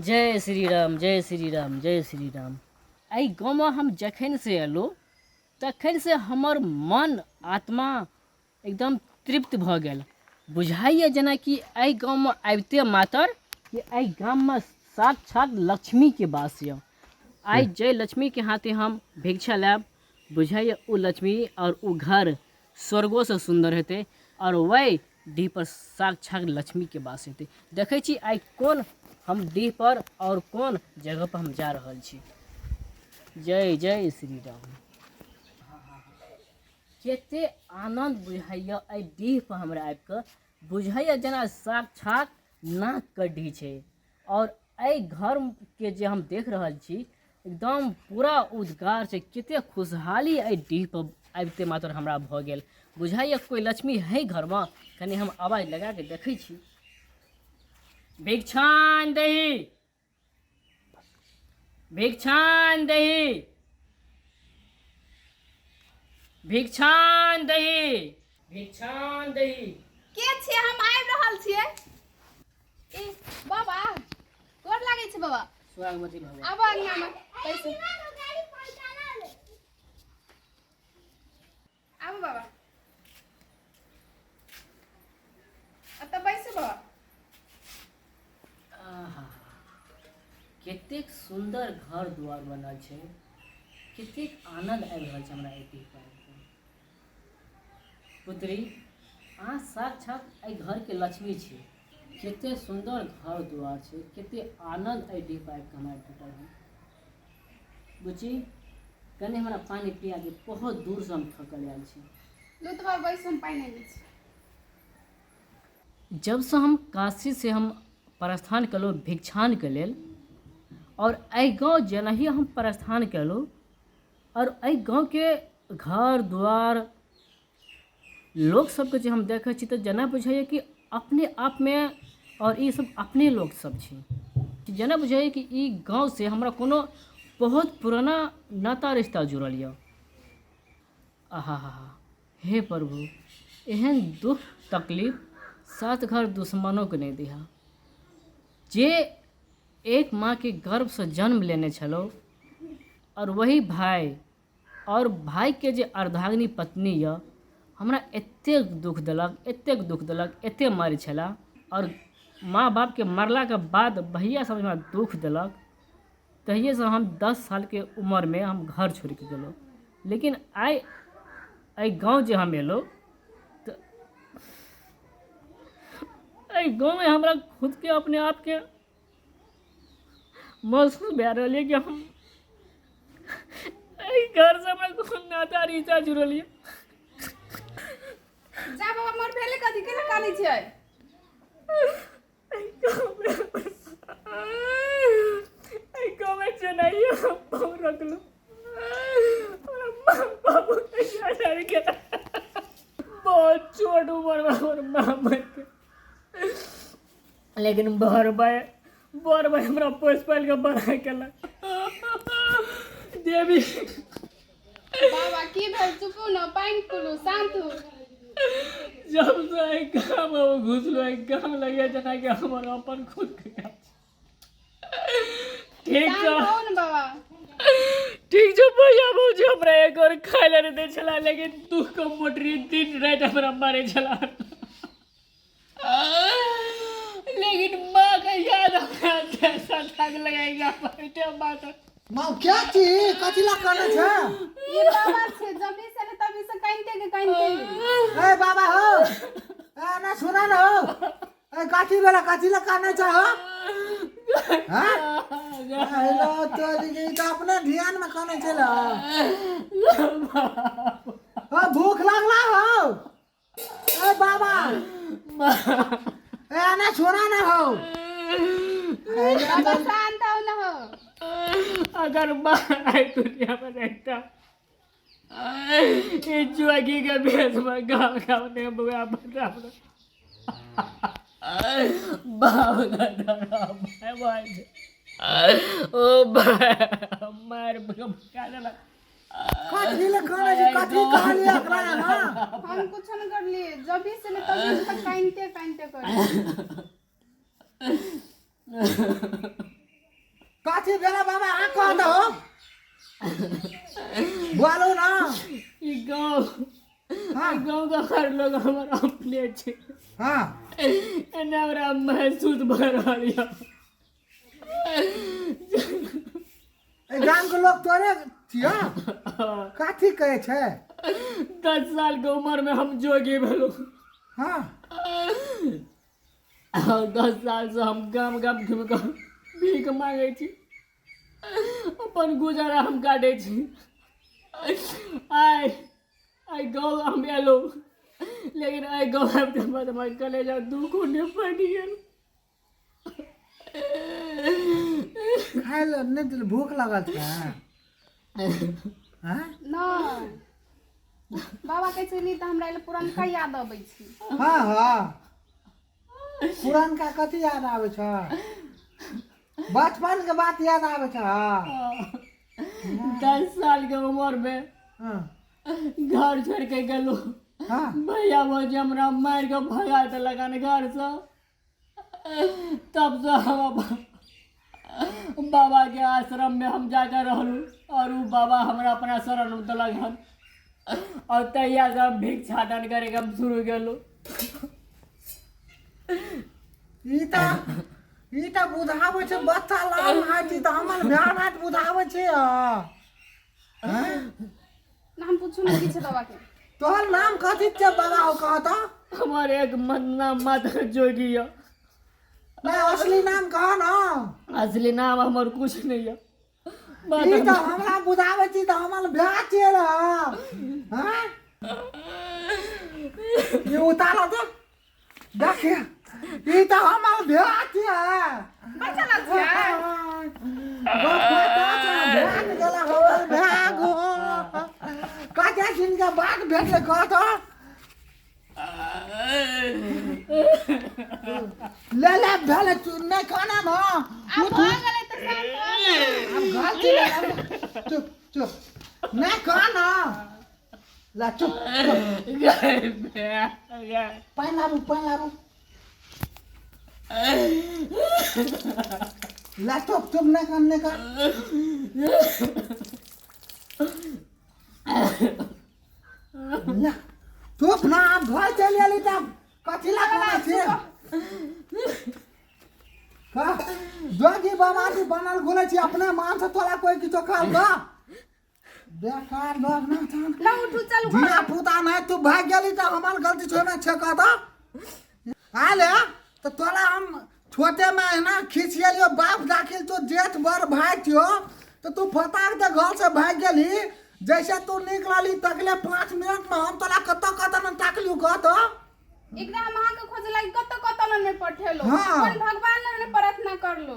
जय श्री राम, जय श्री राम, जय श्री राम। एहि गाँवमे हम जखनसँ अयलहुँ तखनसँ हमर मन आत्मा एकदम तृप्त भऽ गेल। बुझाइए जेनाकि एहि गाँवमे आबिते मातर कि एहि गाममे साक्षात लक्ष्मीके वास यऽ। आइ जय लक्ष्मीके हाथे हम भिक्षा लेब, बुझाइए ओ लक्ष्मी आओर ओ घर स्वर्गोसँ सुन्दर हेतै आओर वएह डीहपर साक्षात लक्ष्मीके वास हेतै। देखै छी आइ कोन हम डीहपर आओर कोन जगहपर हम जा रहल छी। जय जय श्री राम। कते आनन्द बुझाइए एहि डीहपर हमरा आबिकऽ, बुझाइए जेना साक्षात नाकके डीह छै। आओर एहि घरके जे हम देख रहल छी एकदम पूरा उद्गार छै, कते खुशहाली एहि डीहपर आबिते मात्र हमरा भऽ गेल। बुझाइए कोइ लक्ष्मी है घरमे, कनि हम आवाज लगाके देखै छी। भिक्षान दही, भिक्षान दही, भिक्षान दही, भिक्षान दही। के छियै? हम आबि रहल छियै। ए बाबा, गोर लागै छै बाबा। सुहागवती भव। आबऽ अंगनामे पैसे। आबू बाबा, एतऽ बैसू बाबा। आहा, कतेक सुन्दर घर दुआर बनल छै, कतेक आनन्द आबि रहल छै हमरा एहि पर आबि कऽ। पुत्री, अहाँ साक्षात एहि घरके लक्ष्मी छी। कतेक सुन्दर घर दुआर छै, कतेक आनन्द एहि डीह पर आबि कऽ हमरा भेटल हन। बुच्ची, कनि हमरा पानि पिया दे, बहुत दूरसँ हम थकल आयल छी। लू तऽ बाबा बैसू, हम पानि आनै छी। जबसँ हम काशीसँ हम प्रस्थान केलहुँ भिक्षानके लेल आओर एहि गाँव जेनाही हम प्रस्थान केलहुँ आओर एहि गाँवके घर दुआर लोक सबके जे हम देखै छी तऽ जेना बुझाइए कि अपने आपमे आओर ई सब अपने लोक सब छी। जेना बुझाइए कि ई गाँवसँ हमरा कोनो बहुत पुराना नाता रिश्ता जुड़ल यऽ। आहा हा हा, हे प्रभु, एहन दुख तकलीफ सात घर दुश्मनोके नहि दिहऽ। जे एक माँके गर्भसँ जन्म लेने छलहुँ आओर वही भाय आओर भायके जे अर्धांगिनी पत्नी यऽ हमरा एतेक दुख देलक, एतेक दुख देलक, एतेक मारै छलाह। आओर माँ बापके मरलाके बाद भैया सब हमरा दुख देलक। तहिएसँ हम 10 सालके उमरमे हम घर छोड़िके गेलहुँ। लेकिन आइ एहि गाँव जे हम एलहुँ तऽ एहि गाँवमे हमरा खुदके अपने आपके महसूस भए रहल यऽ कि हम एहि घरसँ हमरा कोनो नाता रिश्ता जुड़ल यऽ। जा बाबा, मोर भेलै कथी? केना कानै छियै? एहि गाँवमे जेनाइए हम पाँव रखलहुँ, हमरा माँ बाबूके याद आबि गेल। बहुत छोट उमरमे हमर माँ मरि गेल, लेकिन बड़ भाय, बड़ भाय हमरा पोसि पालि कऽ बड़ा केलक। देवी बाबा, की भेल? चुपू न, पानि पीलू, शान्त हो। जब से एहि गाम हम घुसलहुँ, एहि गाम लगैए जेनाकि हमर अपन खुद के गाम छै। ठीक शान्त छौ, हो न बाबा। ठीक छौ भैया भौजी हमरा एक और खाय लए नहि दै छला, लेकिन दुख के मोटरी दिन राति हमरा मारै छला। लेकिन माँ के याद हमरा जैसा दाग लगाएगा बैठे माँ का। माँ, क्या चीज कथी ला करने छे? ई बाबा छै, जबी से ने तभी से कानिते के कानिते। ए बाबा हो, ए ना सुना न हो, ए कथी बेला कथी ला करने छे हो? हां हेलो, तो ई तो अपने ध्यान में करने छे ला। ओ भूख लागला हो। ए बाबा, ए आना छोड़ा ना हो। बाबा, शांत हो न हो। अगर माँ आई दुनिया में रहता, ये जुआगी के भेष में गाँव गाँव ने बुआ बता बाप दादा भाई भाई ओ भाई मार भगा देलक। कथी ले कहने छी? कथी कहलियै एकरा अहाँ? हम कुछ न करलिए, जबी से ने तभी से कानिते कानिते कर। कथी भेलै बाबा अहाँ कह दहो बोलू ना ई गाँव हाँ गाँव के हर लोग हमर अपने छै हाँ एना हमरा महसूस भऽ रहल यऽ एहि गामके लोक तोरे छियौ कथी कहै छै 10 साल के उम्र में हम जोगी भेलहुँ हाँ और 10 साल से हम गाम गाम घूमि कऽ भीख मांगै छी अपन गुजारा हम काटै छी आइ आइ गाँव हम एलहुँ लेकिन आइ गाँव आबिते बाद हमर कलेजा दुख ने फटि गेल। खाय लए नहि देल भूख लागल छै हँ नहि बाबा कहै छै नहि तऽ हमरा एले पुरनका याद अबै छै। हँ हँ पुरनका कथी याद आबै छै? बचपन के बात याद आबै छै? 10 साल के उम्र में घर छोड़ के गेलहुँ। भैया भौजी हमरा मारि के भगा देलक हन घरसँ। तबसँ हम अपन बाबा के आश्रम में हम जाकर रहलहुँ और उ बाबा हमरा अपना शरण में देलक हन और तहिया से हम भिक्षाटन करे के हम शुरू गेलहुँ। ई तऽ बुझाबै छै बच्चा लाल हाथ ई तऽ हमर भाय हाथ बुझाबै छै हँ? नाम पूछू ने की छै बाबा के। तोहर नाम कथी छै बाबा हो कहता? हमर एक मन नाम मात्र जोगी यऽ। नहीं, असली नाम कह ना। असली नाम हमर कुछ नहीं यऽ। ई तऽ हमरा बुझाबै छी तऽ हमर भाय छियै रे हँ ई उतारो तो देखिए ई तऽ हमर भाय छियै। बच्चा लाल छियै। भेट गेल हमर भाय गो। कते दिनके बाद भेटलै कह तऽ। ले ले भेलै तू नहि खाना न। आब भऽ गेलै तऽ शांत भऽ गेलै। आब घर चलि आब। चुप चुप नहि खाना ला चुप चुप। पानि लाबू पानि लाबू ला चुप चुप नहि कान नहि कान ला चुप ना। आब घर चलि एली तब कथी ला खाना छै कह जोगी बाबा जी बनल घुलै छी अपने मान से तोरा कोई किछो कहल का बेकार लोग ना छन। ला उठू चलू। धिया पुता नहि तू भागि गेली तऽ हमर गलती छोड़ने छै कह आले तऽ तोरा हम छोटे में एना खींच गेलियो बाप दाखिल तो जेठ बड़ भाई थियो तऽ तू फटाक दे घर से भागि गेली। जैसे तू निकलली तकले 5 मिनट में हम तोरा कतऽ कतऽ ने ताकलियो कह तऽ। एकरा हम अहाँके खोजे लागी कतऽ कतऽ ने पठेलो। अपन भगवान लग ने प्रार्थना करलो।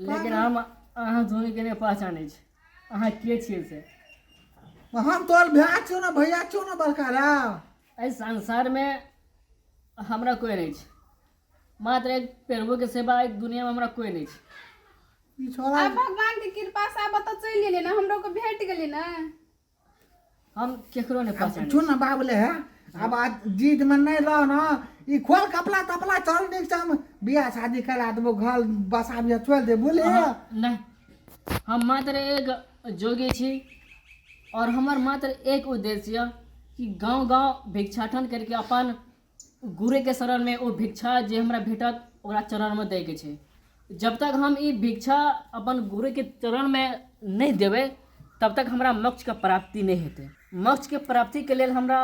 लेकिन हम अहाँ दुनूके नहि पहचानै छी अहाँ के छियै से। हम तोहर भाय छियौ ने भैया छियौ ने बड़का रे। एहि संसारमे हमरा कोइ नहि छै मात्र एक प्रभुके सेवा एहि दुनियामे हमरा कोइ नहि छै। ई छोरा आब भगवान के कृपा से आब ओतऽ चलि गेलियै ने हमरो के भेट गेली ने। हम केकरो नहि पहचानै। सुन न बाबुले है अब आज जिद में नहीं रहो ना ई खोल कपड़ा तपड़ा चल निक से हम बियाह शादी करा देबो घर बसा बियाह चल दे बुझलिए। नहि हम मात्र एक जोगी छी और हमर मात्र एक उद्देश्य यऽ कि गाँव गाँव भिक्षाटन करके अपन गुरुके शरणमे ओ भिक्षा जे हमरा भेटत ओकरा चरणमे दैके छै। जब तक हम ई भिक्षा अपन गुरुके चरणमे नहि देबै तब तक हमरा मोक्षके प्राप्ति नहि हेतै। मोक्षके प्राप्तिके लेल हमरा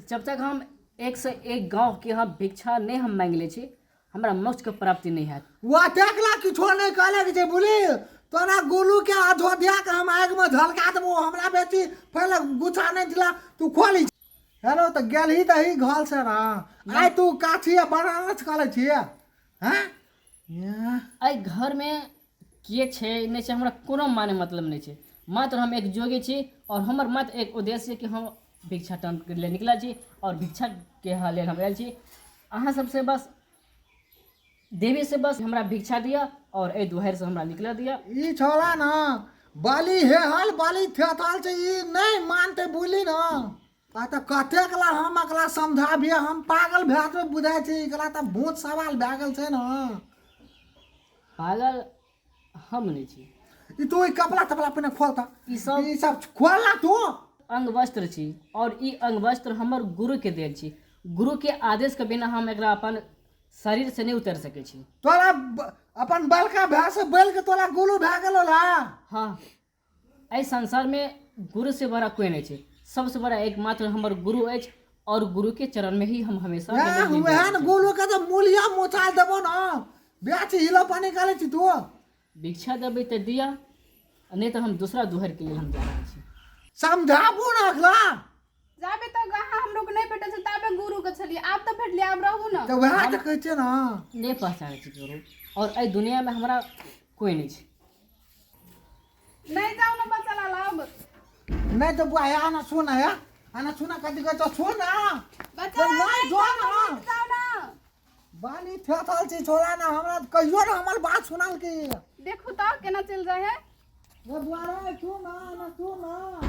जब तक हम एकसँ एक गाँवके हम भिक्षा नहि हम माँगि लै छी हमरा मोक्षके प्राप्ति नहि हैत। ओतेक ला किछो नहि कहले के छै बुझली तोरा गोलू के अयोध्या के हम आगि में झलका देबो हमरा बेटी पहिले गुच्छा नहीं दिला तू खोली हेलो तऽ गेलही दही घर से ना आइ तू काछी आ बनारस कहले छियै हैं या, एहि घरमे के छै नहि छै हमरा कोनो माने मतलब नहि छै। मात्र हम एक जोगी छी और हमर मात्र एक उद्देश्य कि हम भिक्षाटन के लेल निकलल छी और भिक्षाके यहाँ लेल हम आयल छी। अहाँ सबसँ बस देवी से बस हमरा भिक्षा दिअ और एहि दुआरिसँ हमरा निकलऽ दिअ। ई छोड़ा ना बलि हेहल बलि थेथल छै ई नहि मानते बुझली ना आ तऽ कतेक ला हम एकरा समझाबियै हम पागल भए जेबै बुझाइ छै एकरा तऽ भूत सवाल भए गेल छै ने। पागल हम नहि छी। ई तू ई कपड़ा तपड़ा पहिने खोल तऽ। ई सब ई सब खोल ना तू। अंग वस्त्र छी और ई अंग वस्त्र हमर गुरु के देल छी। गुरु के आदेश के बिना हम एकरा अपन शरीर से नहि उतारि सकै छी। तोरा अपन बड़का भाय से बोल के तोरा गुरु भए गेलो ला। हाँ, एहि संसार में गुरु से बड़ा कोई नहीं छै। सबसे बड़ा एकमात्र हमर गुरु अछि और गुरु के चरण में ही हम हमेशा वएह ने गुरु के तऽ मूलिया मोचा देबो ना। बेच हिलो पानी निकालै छी तू। भिक्षा देबै तऽ दिया, नहीं तऽ हम दूसरा दुहर के लेल हम जा रहल छी। समझाबू ना अखला। जाबे तक अहाँ हमरो के नहि भेटल छल ताबे गुरु के छलियै, आब तऽ भेटलियै, आब रहू ने। तऽ वएह तऽ कहै छियै ना। नहि पहचानै छी गुरु और एहि दुनिया में हमरा कोई नहीं छै। नहीं जाओ ना बच्चा लाल अब। नहीं तो बुआ आना सुन है, आना सुना कथी कहै छौ सुन ना। बच्चा लाल, नहीं जो ना। जाओ ना। बाली थेथल छी छोड़ा ना, हमरा कहियो ना हमर बात सुनाल की। देखू तऽ केना चलि जाइ है। रे बुआ रे सुन ना, आना सुन ना।